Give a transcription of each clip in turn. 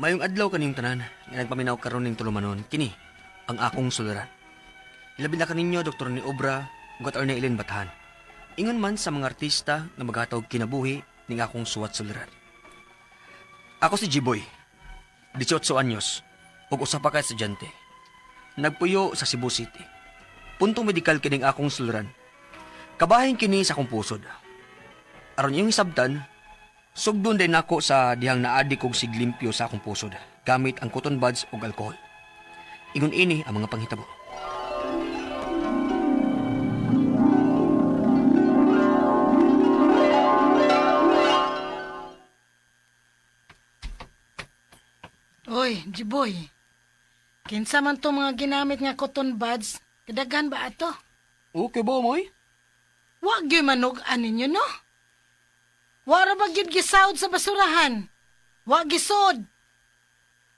Mayong adlaw kaniyong tanan nga nagpaminaw karon ning tulumanon kini ang akong suliran. Labi na kaninyo Dr. ni Obra ug Attorney Ellen Bathan. Ingon man sa mga artista nga maghatag kinabuhi ning akong suwat suliran. Ako si Jiboy, 18 anyos, ug usa pa ka estudyante. Nagpuyo sa Cebu City. Punto medikal kining akong suliran. Kabahin kini sa akong pusod. Aron iyong hisabtan, sugdon din nako sa dihang naadi kog siglimpyo sa akong pusod gamit ang cotton buds ug alkohol. Ingon ini ang mga panghitabo. Oy, Jiboy. Kinsa man to mga ginamit nga cotton buds? Kadaghan ba ato? Okay ba, moy? Wa gyud manog-an ninyo, no? Wa ra ba gyud gisawd sa basurahan? Wa gisod.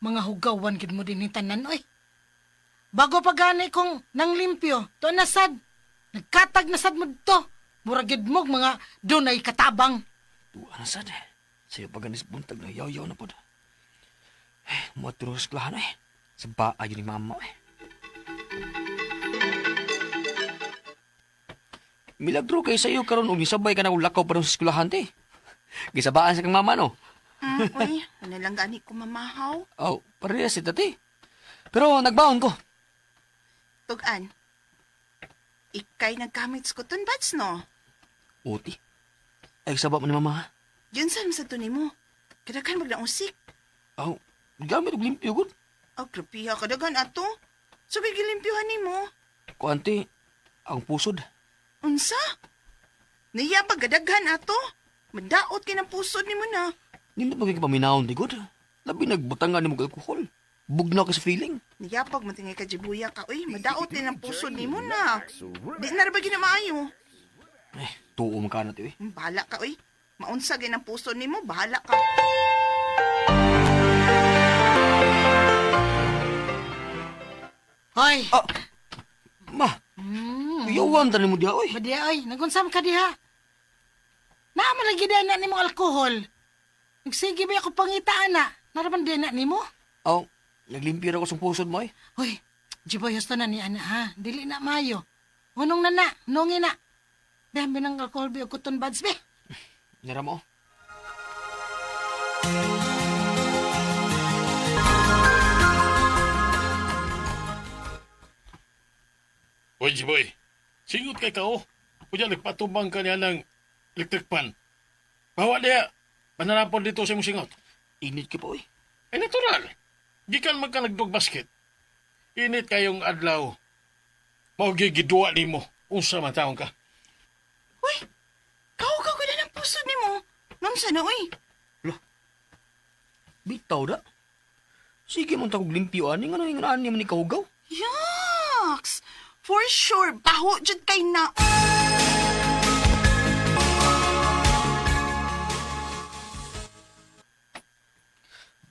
Mga hugawan gyud mo din ni tanan, oy. Bago pa gani kong nanglimpyo, to na sad. Nagkatag na sad mo dito. Mura gyud mo mga dunay katabang. Tuwa na sad. Sa'yo pa ganis buntag na yaw-yaw na pod. Eh, muadto sa eskwelahan eh. Sa baa yun ni mama eh. Milagro kay sa'yo karon og nisabay ka na og lakaw pa sa eskwelahan te. Gisabaan sa kang mama no. Uy, ano lang gani ko mamahaw? Oh, parehas si tati. Pero nagbaon ko. Tugan. Ikay nagkamit sa cotton buds, no? Uti. Ay, saba mo ni mama ha? Yun saan sa tunay mo? Kadaghan wag na usik. Oh, gamit og limpyo gud. Oh, grabiha, kadaghan ato. So, gilimpyuhan ni mo. Kuante, ang pusod. Unsa? Niya ba gadaghan ato? Madaot kay ng pusod nimo na. Nindot magiging paminahon di gud. Labi nagbutangan ni mo og alkohol. Bugnaw ka sa feeling. Niyapag matingay ka jibuya ka. Uy, madaot din ang pusod nimo na. Di na ra ba ginamaayo? Eh, tuo man ka na ti, eh. Bahala ka, uy. Maunsa gay ng pusod nimo, bahala ka. Hoy. Ah, ma, yawan tanin mo diha, oy. Badiya oy, nagunsam ka diha. Naa man lagi na nimo alkohol. Nagsige ba ako pangitaan na? Naraman din na nimo? Oh, naglimpyo ra ko sa pusod mo, eh. Hoy, Jiboy, husto na ni ana ha. Dili na mayo. Hunong na na, hunongin na. Dahil binang alkohol bi og cotton buds bi. Nira mo. Oy, Jiboy. Singot kay kao. Kunya, nagpatubang ka niya ng electric pan. Bawa niya. Panarapon dito sa imong singot. Init ka pa, oy. Eh, natural. Gikan man ka nagdog basket. Init kayong adlaw. Mao gyud giduwa nimo. Unsa man taon ka. Uy, kahugaw ko na ng pusod nimo. Nunsa na, uy? Bitaw da. Sige mo ta kog limpyo ani ngano ingon ani man ni kahugaw. Yaks! For sure, baho jud kay na.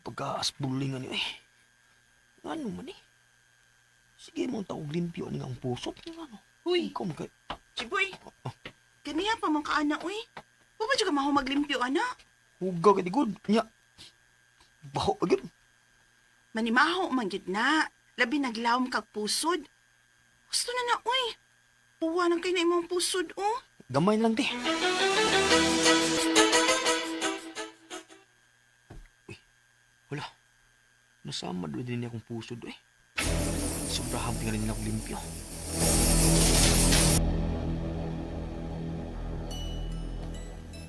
Pagka-asbulingan ni eh. Ngano man eh. Sige mo ta kog limpyo ani nga ang pusod ngano. Uy. Ikaw man kay Jiboy, ganiya pa man ka ana, uy. Wa ba jud ka maho maglimpyo, ana? hugaw kay di gud. Nya. Baho pa gyud. Manimaho man gyud na. Labi naglawom kag pusod. Gusto na na, uy. Puwa nang kay na imong pusod, oh. Gamay na lang te. Uy, wala. Nasama doon din akong pusod eh. Sobrang tingalin nila akong limpyo.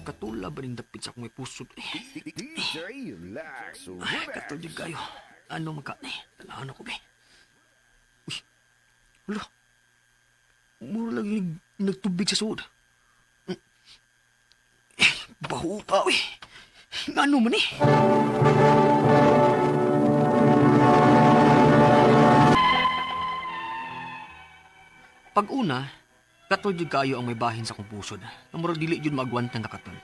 Katula ba rin dapit sa akong may pusod eh. DJ Lex Ay, katol yun kayo. Ano magka... Eh, talahan ako be. Uy, wala. Mura lagi nagtubig sa suod. Eh, baho pa, uy. Ngano man eh. Pag una, katol jud kayo ang may bahin sa akong pusod. Ang murag dili jud maagwantang kakatol.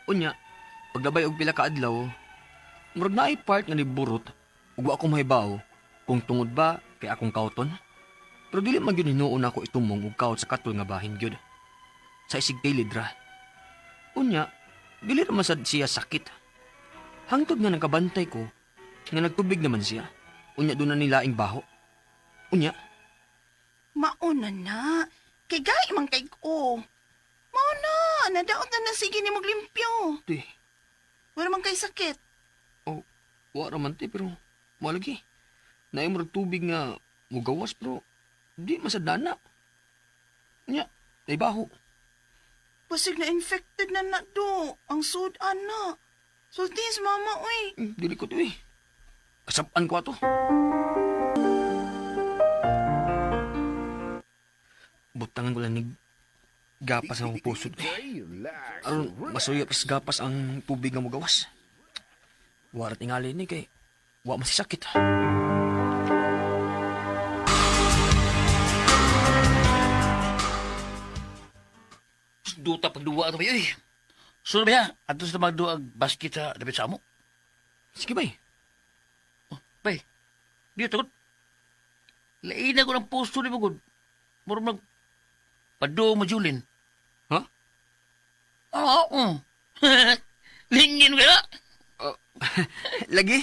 Unya, paglabay og pila ka adlaw, murag naay part nga niburot ug wa ko mahibaw kung tungod ba kay akong kauton. Pero dili man gyud hinuon ako itumong og kaut sa katol nga bahin gyud. Sa isig kilid ra. Unya, dili ra man sad siya sakit. Hangtod nga nagkabantay ko, Nga nagtubig naman siya. Unya doon na nila ang baho. Unya, Mauna na. Kay gay man kay ko. Mauna, nadaot na na sige ni limpyo. te, Wala man kay sakit. oh, wa raman te, pero malagi. Naimurag tubig nga mugawas pero di masadana. Unya, ay baho. Basig na infected na na do. Ang sudan na. Sultis mama, uy. Dili ko to eh. Kasapan ko ato. Butangan ko lang ni gapas ang akong pusod eh. Relax. Aron masuyap sa gapas ang tubig nga mugawas. Wara tingali ni kay wa masisakit. Duta pagduwa ito ba yun? Sunod ba ya? Ato sa magduag basket sa dapat sa amo. Sige bay. Bay, di takot. Lain ako ng puso ni Bugod. Muro mag paduo mo Julin. Ha? Oo. Oo. Lingin ka na. Lagi.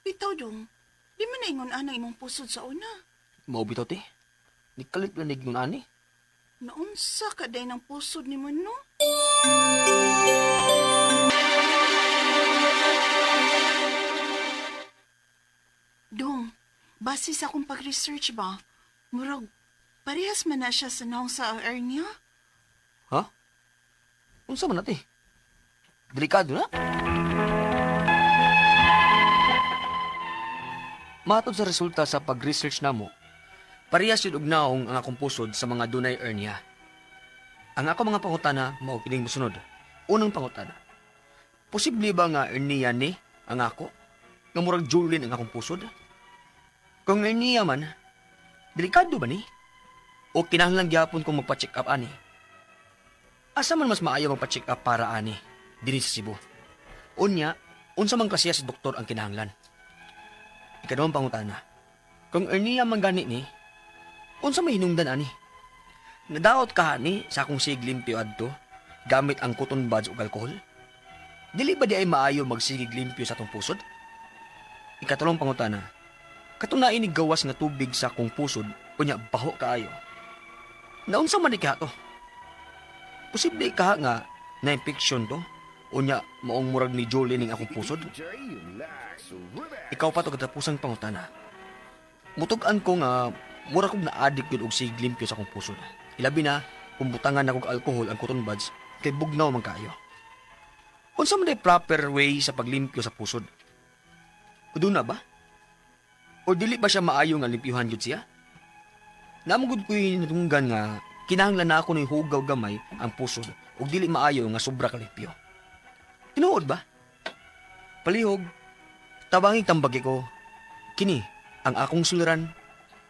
Bitaw dong. Di man naingon anang imong pusod sa una. Mao bitaw te. Nikalit lang nig nun ani. Naunsa ka day ng pusod ni mo, no? Dong, base sa akong pag-research ba, murag, parehas man na siya sa naong sa hernia. Ha? Unsa man na te? Delikado na. Matod sa resulta sa pag-research namo, parehas yun og naong ang akong pusod sa mga dunay hernia. Ang ako mga pangutana mao kining mosunod. Unang pangutana. Posible ba nga hernia ni ang ako? Nga murag Jolene ang akong pusod? Kung hernia man, delikado ba ni? O kinahanglan gyapon kong magpa-check up ani? Asa man mas maayo magpa-check up para ani dinhi sa Cebu? Unya, unsa man klasiya sa doktor ang kinahanglan? Ikaduhang pangutana. Kung hernia man gani ni, unsa may hinungdan ani? Nadaot ka ani sa akong sig limpyo adto gamit ang cotton buds ug alkohol? Dili ba di ay maayo magsigig limpyo sa atong pusod? Ikatulong pangutana. Katong naini gawas nga tubig sa akong pusod, unya baho kaayo. Naunsa man ni kaha to? Posible kaha nga na infection to? Unya maong murag ni Jolie ning akong pusod? Relax. Relax. Ikaw pa to katapusang pangutana. Mutug-an ko nga mura kog na-addict yun og sig limpyo sa akong pusod. Ilabi na kung butangan na kog alkohol ang cotton buds kay bugnaw man kaayo. Unsa man day proper way sa paglimpyo sa pusod? Kuduna ba? O dili ba siya maayo nga limpyuhan gyud siya? Namugod ko'y natunggan nga kinahanglan na ako ni hugaw gamay ang pusod ug dili maayo nga sobra ka limpyo. Tinuod ba? Palihog, tabangig tambagi ko. Kini ang akong suliran,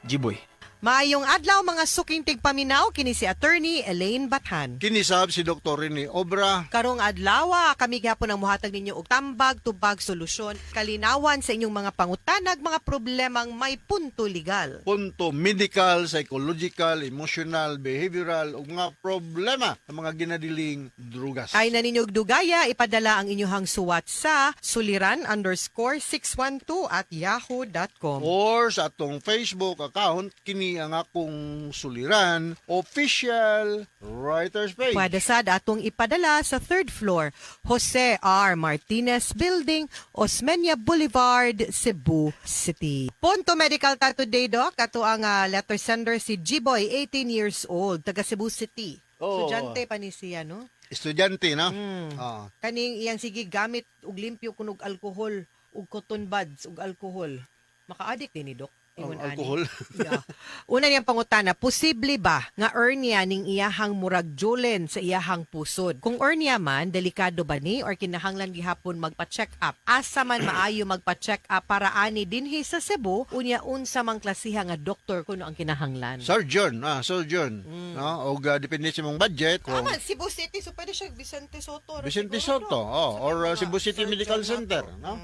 Jiboy. Maayong adlaw mga suking tigpaminaw kini si Attorney Elaine Bathan. Kinisab si Dr. Rene Obra. Karong adlaw kami gihapon ang muhatag ninyo og tambag tubag solusyon kalinawan sa inyong mga pangutanag mga problemang may punto legal. Punto medical, psychological, emotional, behavioral ug mga problema sa mga ginadiling drugas. Ay na ninyo og dugaya ipadala ang inyong suwat sa suliran_612@yahoo.com. Or sa atong Facebook account, kini ang akong suliran, official writer's page. Pwede sad atong ipadala sa third floor, Jose R. Martinez Building, Osmeña Boulevard, Cebu City. Punto medical ta today, Doc. Ato ang letter sender si G-Boy, 18 years old, taga Cebu City. Oo. Estudyante pa ni siya, no? Estudyante, no? Ah. Kaning iyang sige gamit og limpyo kunog alkohol ug cotton buds ug alkohol. Maka-addict din ni Doc. Ang Ingon ani. alkohol. Yeah. Una niyang pangutana, posible ba nga hernia ning iyahang murag julen sa iyahang pusod? Kung hernia man, delikado ba ni or kinahanglan gihapon magpa-check up? Asa man maayo magpa-check up para ani dinhi sa Cebu, unya unsa mang klasiha nga doktor kuno ang kinahanglan? Surgeon, surgeon. No? Og depende sa imong budget. Kung Tama, Cebu City, so pwede siya Vicente Soto. Vicente Soto, oh, or Cebu City Medical Center, no?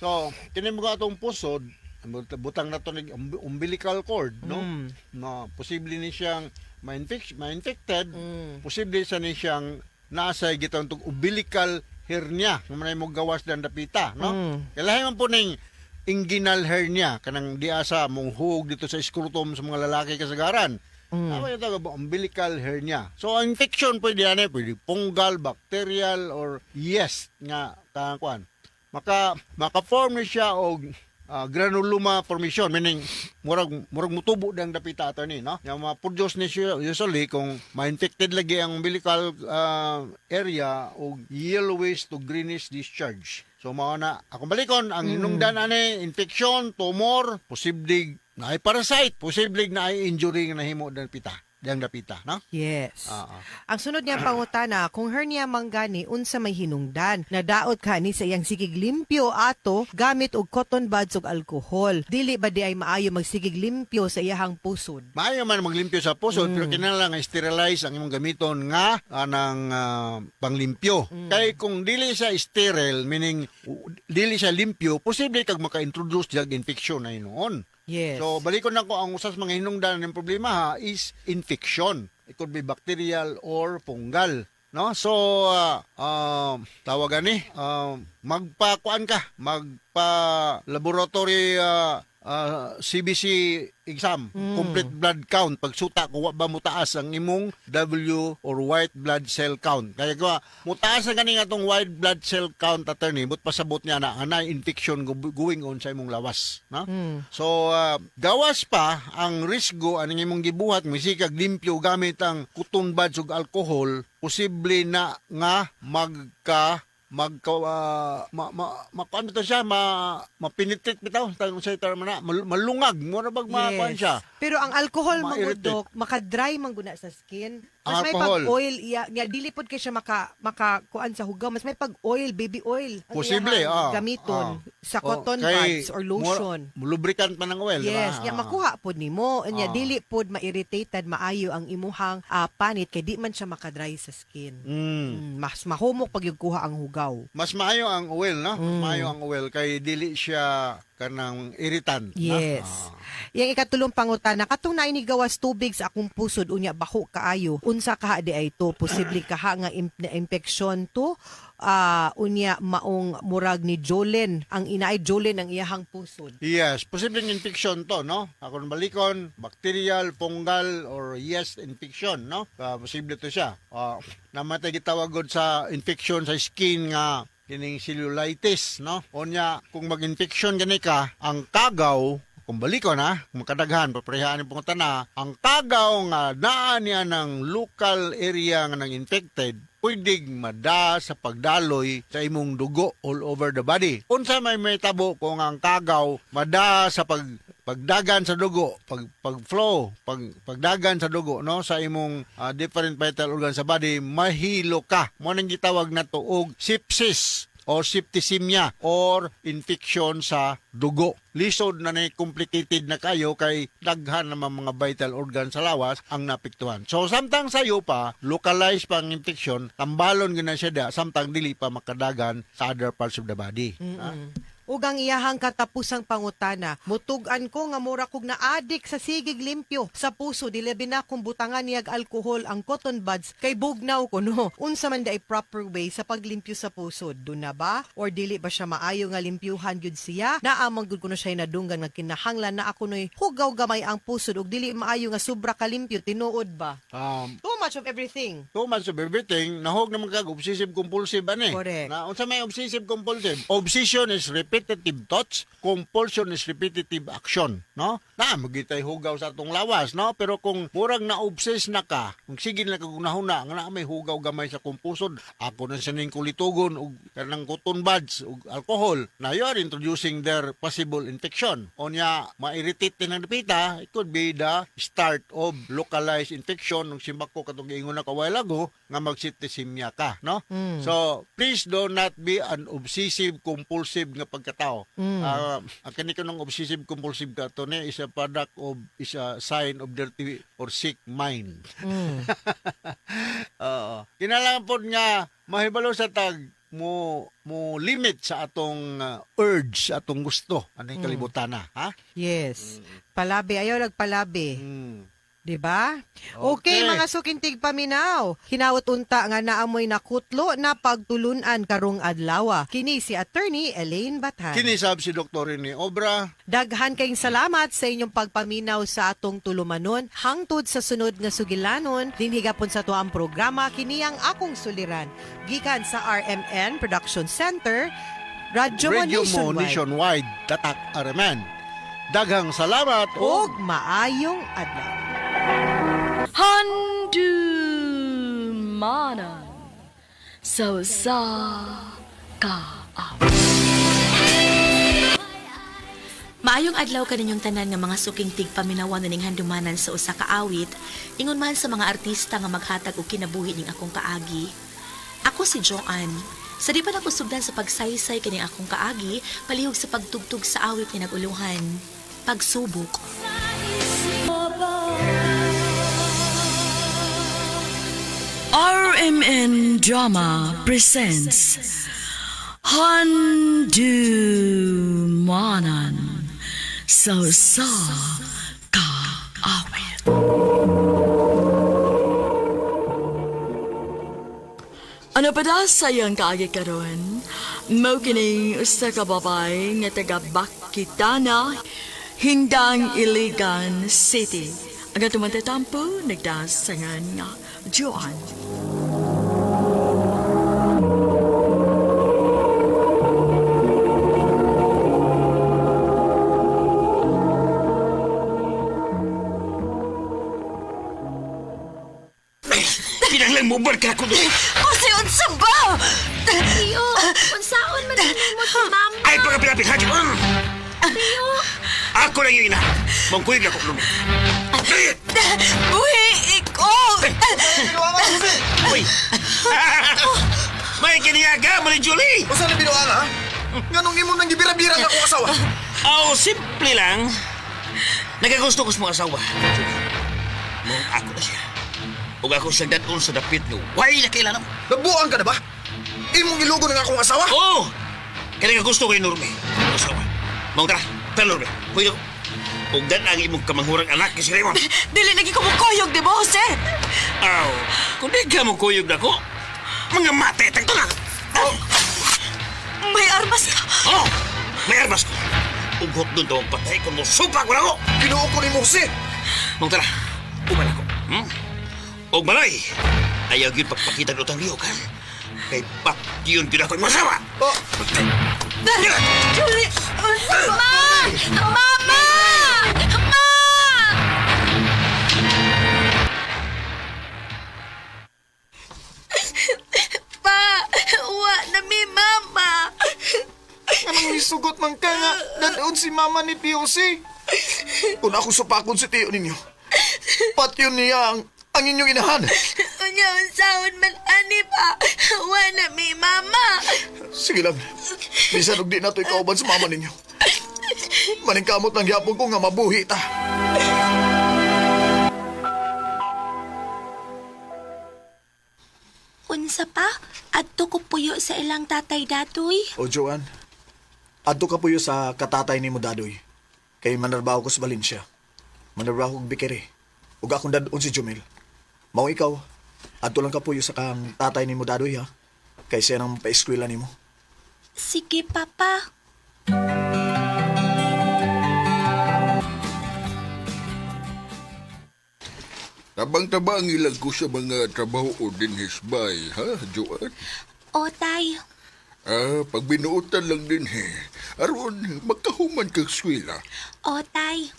So, kini mo atong pusod, butang na to ni umbilical cord, no? No, posible ni siyang ma-infected, posible sa ni siyang Nasa gitawag tong umbilical hernia, kung manay mo gawas dan dapita, no? Kailahi man po ning inguinal hernia, kanang diasa mong hug dito sa scrotum sa mga lalaki kasagaran. Tama yung tawag, umbilical hernia. So, ang infection pwede yan eh, pwede fungal, bacterial, or yeast nga kakuan. Maka-form ni siya og granuloma formation, meaning murag mutubo dang dapita ato ni, no? Yang ma-produce ni siya usually kung ma-infected lagi ang umbilical area og yellowish to greenish discharge. So mao na akong balikon ang hinungdan ani infection, tumor, posible naay parasite, posible naay injury nga nahimo dang pita, dang dapita, no? Yes. Ah. Ang sunod niyang pangutana, kung hernia manggani, unsa may hinungdan? Nadaot ka ni sa iyang sigig limpyo ato gamit og cotton buds ug alkohol. Dili ba di ay maayo magsigig limpyo sa iyahang pusod? Maayo man maglimpyo sa pusod, pero kinahanglan nga sterilize ang imong gamiton nga anang panglimpyo. Kay kung dili siya sterile, meaning dili siya limpyo, posible kag maka-introduce diag infection na hinuon. So balikon nako ang usas mga hinungdan ng problema ha is infection. It could be bacterial or fungal. No? So tawagan ni magpakuan ka, magpa laboratory CBC exam, complete blood count, pagsuta kung wa ba mutaas ang imong W or white blood cell count. Kaya ko mutaas ang kaning atong white blood cell count, attorney, but pasabot niya na anay infection going on sa imong lawas, no? So gawas pa ang risgo aning imong gibuhat misikag limpyo gamit ang cotton buds ug alcohol, posible na nga magka magka ma, ma, ma, kuan bitaw siya ma penetrate bitaw tawag sa term na malungag mo na bag makuan siya. Pero ang alcohol Ma-irritate. mangudok, maka-dry man guna sa skin. Mas Ang may alcohol. pag-oil iya, nga dili pod kay siya maka kuan sa hugaw, mas may pag-oil, baby oil. Ang Posible, iyahang gamiton sa Oh, cotton kay buds or lotion. Lubricant pa ng oil, di ba? Yes, nya makuha pod nimo. Nya dili pod ma-irritated maayo ang imuhang panit kay di man siya maka-dry sa skin. Mas mahumok pag yung kuha ang hugaw. Mas maayo ang oil, no? Mas maayo ang oil kay dili siya kanang irritant, no? Yes. Yang ikatulong pangutana, katong naay gawas tubig sa akong pusod unya baho kaayo. Unsa kaha di ay to? Posible kaha nga na impeksyon to? Unya maong murag ni Jolen, ang inaay Jolen ang iyahang pusod. Yes, posibleng infection to, no? Ako balikon, bacterial, fungal, or yeast infection, no? Posible to siya. Namatay gitawag gud sa infection sa skin nga kining cellulitis, no? Unya, kung mag-infection gani ka, ang kagaw, kung balikon ha, kung makadaghan, paparehaan yung pangutana, ang kagaw nga naa niya ng local area nga nang infected, pwedeng mada sa pagdaloy sa imong dugo all over the body. Unsa may tabo kung ang kagaw mada sa pagdagan sa dugo, pag pag-flow, pagdagan sa dugo, no, sa imong different vital organs sa body, mahilo ka. Mo nang gitawag na og sepsis or septicemia or infection sa dugo. Lisod na ni complicated na kayo kay daghan naman mga vital organ sa lawas ang napiktuhan. So samtang sayo pa, localized pa ang infection, tambalon gyud na siya da, samtang dili pa makadagan sa other parts of the body. Ha? Ug ang iyahang katapusang pangutana, mutug-an ko nga mura kog na-addict sa sigig limpyo sa puso, dili na kung butangan niyag alkohol ang cotton buds kay bugnaw ko no. Unsa man day proper way sa paglimpyo sa puso? Duna na ba or dili ba siya maayo nga limpyuhan gyud siya? Naa man gyud kuno siya nadunggan nga kinahanglan na ako noy hugaw gamay ang pusod ug dili maayo nga sobra kalimpyo, tinuod ba? Too much of everything. Too much of everything, nahog naman kag obsessive compulsive ani. Correct. Na unsa may obsessive compulsive? Obsession is repetitive thoughts, compulsion is repetitive action, no? Na magitay hugaw sa atong lawas, no? Pero kung murag na obsess na ka, kung sige na kag hunahuna nga naa may hugaw gamay sa kong pusod, ako na siya ning kulitugon og kanang cotton buds og alcohol. Na you are introducing their possible infection. Onya ma-irritate din ang dapita, it could be the start of localized infection nung simbako katong giingon na while ago nga mag-septicemia ka, no? So, please do not be an obsessive compulsive nga pagkatao. Ang kani kanang obsessive compulsive ka to ni is a product of is a sign of dirty or sick mind. Oo. Kinahanglan pod nga mahibalo sa tag mo limit sa atong urge, sa atong gusto ani kalibutan na, ha? Yes. Palabi, ayaw nagpalabi. 'Di ba? Okay. Okay. Mga sukintig paminaw. Hinawot unta nga naamoy nakutlo na pagtulunan karong adlaw. Kini si Attorney Elaine Bathan. Kinisab si Dr. Rene Obra. Daghan kayong salamat sa inyong pagpaminaw sa atong tulumanon. Hangtod sa sunod nga sugilanon, dinhigapon sa tuang programa kini ang akong suliran. Gikan sa RMN Production Center, Radyo Mo Radio Mo Nationwide. Nationwide. Tatak RMN. Daghang salamat Ug maayong adlaw. Handumanan so sa ka. Maayong adlaw kaninyong tanan nga mga suking tigpaminawan ning handumanan sa usa ka awit, ingon man sa mga artista nga maghatag og kinabuhi ning akong kaagi. Ako si Joanne. Sa di pa nako sugdan sa pagsaysay kaning akong kaagi, palihog sa pagtugtog sa awit nga naguluhan. Pagsubok. RMN Drama presents Handumanan so sa kaawit. Ano pa da sayang kaagi karon? Mao kining usa ka babay nga taga Bakitana, Hindang Iligan City. Ang atong mantatampo nagdasangan nga Joanne. Kinahanglan mo barka ko doon. Jose, unsa ba? Tiyo, unsaon man nimo si mama? Ay, pagkapilapit, ha? Tiyo, Ako lang yung ina. Mangkuyog na ko, Lumi. Buhi, ikaw! Uy! May kiniyaga, Mali Julie! Usa na binuang ha? Nganong imo nang gibira-bira nga akong asawa? Oh, simple lang. Nagagusto ko sa mga asawa. Mong ako na siya. Ug ako siyang dadon sa dapit nga way na kailangan. Nabuang ka na ba? Imong ilugo ng akong asawa? Oo! Oh! Kaya nagagusto ko yung Norme. Ang asawa. Mong tara, tara Norme. Kuyo. Ug dan ang imong kamanghurang anak kay si Raymond. Dili lagi ko mukuyog, di ba, Jose? Aw, kung di ka mo kuyog na ko, mga mate, tagto na! Oh! May armas ka. Oh! May armas ko. Ughot doon daw ang patay kung mo supa ko na ko! Ginoo ko ni Jose. Mong tara, uman ako. Og malay, ayaw yun pagpakita ng utang liyog, ha? Kay pak yun yun ako yung masawa! Oh, Julie, unsa ba? Ma! Mama! Ma! Pa, wa na mi mama. anong isugot man ka nga dadon si mama ni Tio si? Kung ako supakon si Tio ninyo, patyon niya ang inyong inahan. Unya unsaon man ani pa. Wa na mi mama. Sige lang, bisan og di na to ikauban sa mama ninyo. Maningkamot lang gyapon ko nga mabuhi ta. Unsa pa? Adto ko puyo sa ilang tatay datoy. O Joanne, adto ka puyo sa katatay nimo dadoy. Kay manarbaho ko sa Valencia. Manarbaho kog bikere. Ug akong dadon si Jumil. Mao ikaw, adto lang ka puyo sa kang tatay nimo dadoy ha. Kay siya nang paeskwela nimo. Sige, papa. Tabang-tabang ilag ko sa mga trabaho o din hisbay, ha, Joan? O, tay. Ah, pag binuotan lang din he. Aron, magkahuman kag eskwela. O, tay.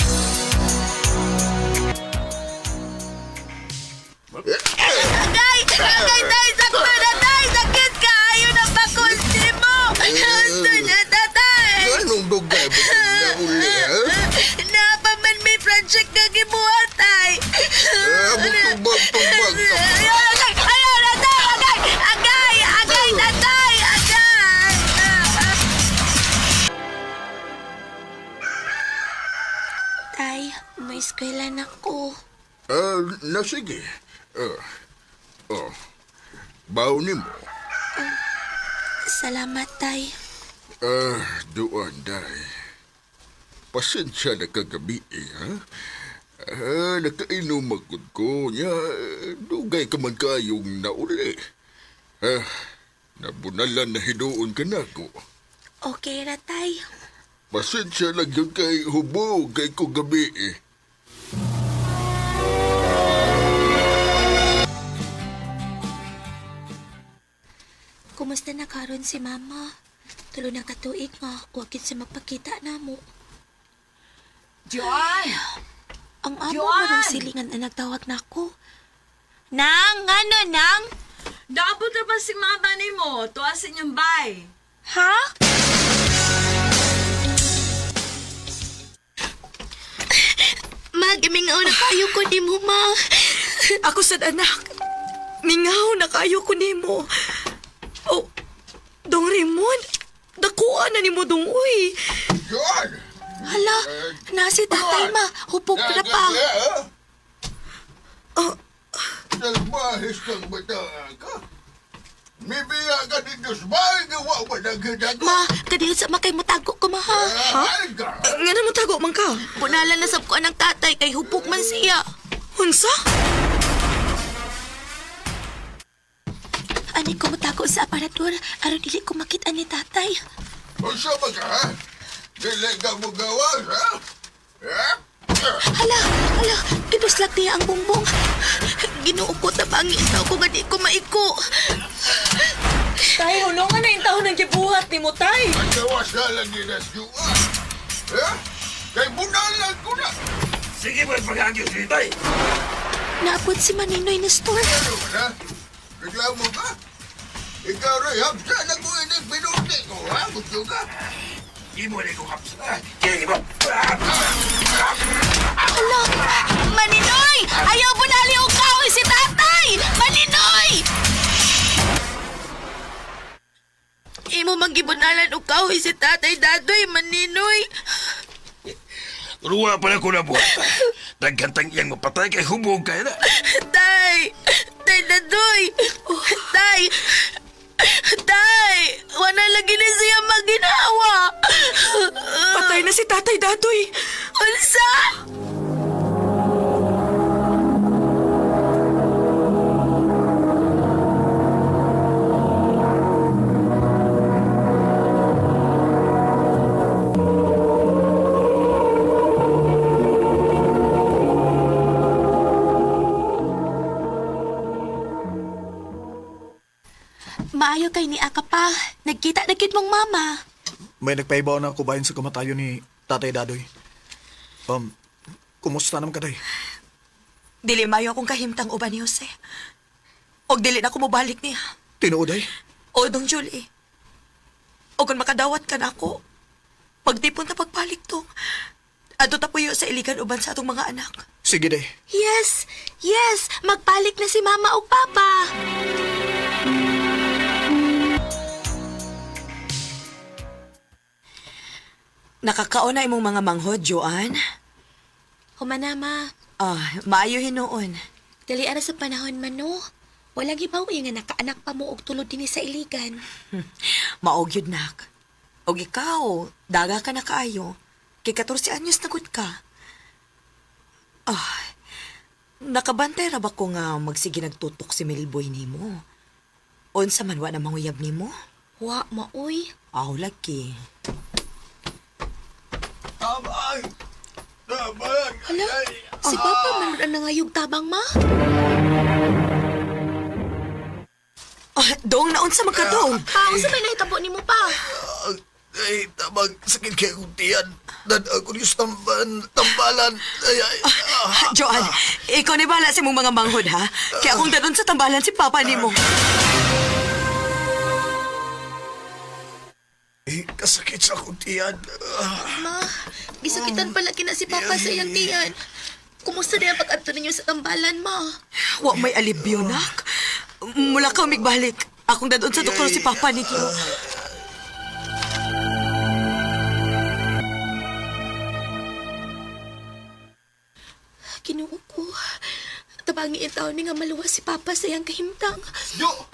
Agay! Agay, tay! Sakto na, tay! Sakit ka! Ayaw na pakulti mo! Gusto na, tatay! Anong dugay ba kag nauli, ha? Napaman may project ka gibuhat, tay! Ah, tubag-tubag ka. Ayaw, agay! Ayaw na, tay! Agay! Agay! Agay, tatay! Agay! Tay, may eskwela na ko. Ah, na sige. Ah, oh. Baw nimo. Salamat, tay. Ah, doon, day. Pasensya na kagabi, eh, ha? Ah, nakainom agad ko niya. Dugay ka man kayong nauli. Ah, nabunalan na hinuon ka na ko. Okay ra, tay. Pasensya lang yun kay hubog kay ko gabi eh. Kumusta na karon si mama? Tulo na katuig nga, wag gid siya magpakita namo. Joan! Ang amo Joan! marong silingan na nagtawag nako. Nang, ano nang? Daabot na ba si mama nimo? Tuwa sa inyong bay. Ha? Magimingaw na kayo ko ni mo, ma. Ako sad anak. Mingaw na kayo ko nimo. Oh, Dong Raymond, dakuan na nimo dong uy. Joan! Hala, nasi tatay, ma. Hupok na pa. Oh. Salbahis kang bata ka. Mibiya ka dito sa bahay, gawa pa ng ginagawa. Ma, kadiyo sa makay mutago ko, ma, ha? Ha? Ka. Nga na mo tago man ka. Punalan na sab ko ang tatay kay hupok man siya. Unsa? Ani ko mutago sa aparador aron dili ko makita ni tatay. Unsa ba ka, ha? Dili ka mo gawas, ha? Ha? Hala, hala, giduslak niya ang bumbong. Ginoo ko tabangi itaw ko nga di ko maiko. Tay, hulungan na yung taon ng gibuhat nimo tay. Ang gawas na lang nila sa Joan. Ha? Kay bunalan ko na. Sige boy, pag-agyo si tay. Naabot si Maninoy na store. Ano ba na? Reklamo ka? Ikaw rin, hapsa na ko ini pinuti ko, ha? Gusto ka? Imo na ko kapsa. Kaya mo. Hala, Maninoy! Ayaw bunali og kahoy si tatay! Maninoy! Imo manggibunalan og kahoy si tatay dadoy, Maninoy. Ruwa pala ko na buhat. Daghan iyang mapatay kay hubog kay na. Tay! Tay dadoy! Tay! Tay! Wala lagi na siya maginawa! Patay na si Tatay Dadoy. Unsa? Maayo kay ni Aka pa. Nagkita na gid mong mama. May nagpaibaw na ako bahin sa kamatayon ni Tatay Dadoy. Kumusta naman ka, Day? Dili mayo akong kahimtang uban ni Jose. Og dili na ako mobalik niya. Tinuod, Day? O dong Julie. O kung makadawat ka na ako, pagtipon na pagbalik to. Ato tapuyo sa iligan uban sa atong mga anak. Sige, Day. Yes! Yes! Magbalik na si mama o papa! Nakakaon na imong mga manghod, Joanne. Humana, ma. Ah, maayo hinuon. Dali ara sa panahon man, no? Walang hibaw eh, nga nakaanak pa mo og tulod dinhi sa iligan. Maog yun, nak. Og ikaw, daga ka na kaayo. Kay 14 anyos na gud ka. Ah, nakabantay ra ba ko nga magsige nagtutok si Milboy nimo? Unsa man wa na manguyab nimo? Wa, maoy. Aw, lagi. Tabang! Tabang! Hala, si Papa man ang nangayog tabang, ma. Ah, dong naunsa man ka dong? Pa, unsa may nahitabo nimo pa? Ay, tabang, sakit kay akong tiyan. Dan ako yung tambalan. Ay, ay, ah. Joanne, ikaw ni bala sa imong mga manghod ha. Kaya akong dadon sa tambalan si Papa nimo. Eh, kasakit sa akong tiyan. Ah. Ma, gisakitan pala kina si Papa sa iyang tiyan. Kumusta na ang pag-adto ninyo sa tambalan, ma? Wa may alibyo nak. Mula ka umigbalik. Akong dadon sa doktor si Papa ninyo. Kinuo ko. Tabangi itaw ni nga maluwas si Papa sa iyang kahimtang. Jo!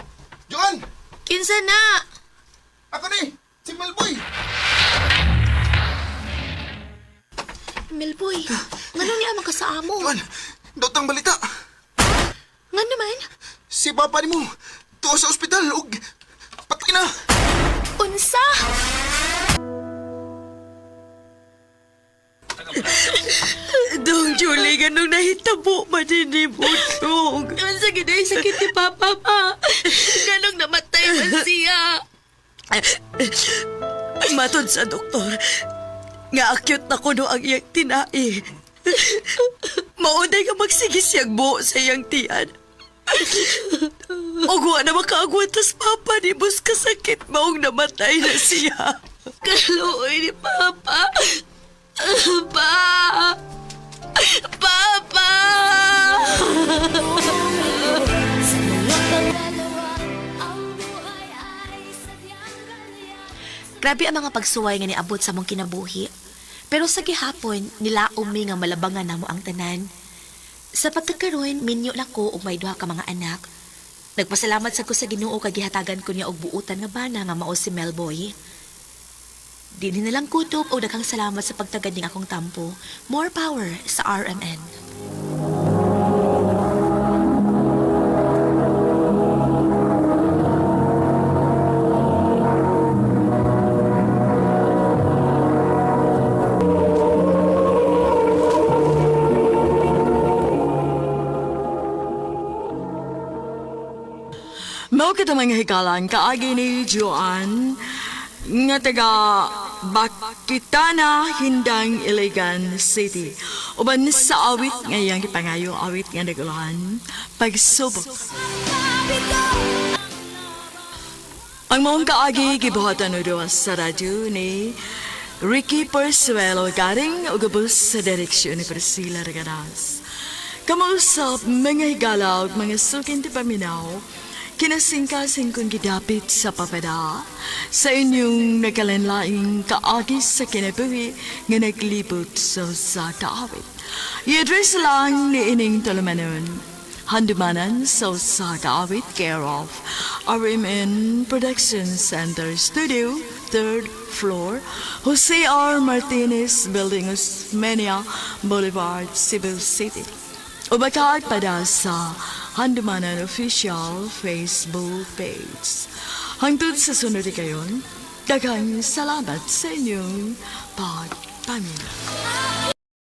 Joan! Kinsa na? Ako ni! Si Melboy! Milboy, Ngano niya man ka sa amo? Juan, daotang balita. Ngano man? Si papa nimo tuwa sa ospital ug patay na. Unsa? Dong Julie, ganong nahitabo man din ni Butong. Unsa gid ay sakit ni Papa pa? Nganong namatay man siya? Matod sa doktor, nga akyot na kuno ang iyang tinai. Maunday nga magsige siyang buo sa iyang tiyan. Og wa na makaagwantas papa ni Bus kasakit maong namatay na siya. Kaluoy ni Papa. Pa! Papa! Grabe ang mga pagsuway nga niabot sa mong kinabuhi. Pero sa gihapon, nilaom mi nga malabangan namo ang tanan. Sa pagkakaroon, minyo na ko og may duha ka mga anak. Nagpasalamat sa ko sa Ginoo kay gihatagan ko niya og buutan nga bana nga mao si Melboy. Dinhi na lang kutob og daghang salamat sa pagtagad ning akong tampo. More power sa RMN. Mao kita mga hikalan kaagi ni Joanne nga taga Bakitana, Hindang, Iligan City. Uban sa awit nga iyang gipangayo awit nga nagulahan, pagsubok. Ang maong kaagi gibuhatan o duha sa radyo ni Ricky Persuelo Garing ug ubos sa direksyon ni Priscilla Reganas. Kamausap mga higala ug mga sukin ti paminaw, kinasingkasing kong gidapit sa papada sa inyong nagkalanlaing kaagi sa kinabuhi nga naglibot sa sa kaawit. I-address lang ni ining tulumanon. Handumanan sa usa ka awit care of RMN Production Center Studio, third floor, Jose R. Martinez Building, Osmeña Boulevard, Cebu City. O pada sa Handumanan Official Facebook page. Hangtod sa sunod kayon, daghang salamat sa inyong pagpaminaw.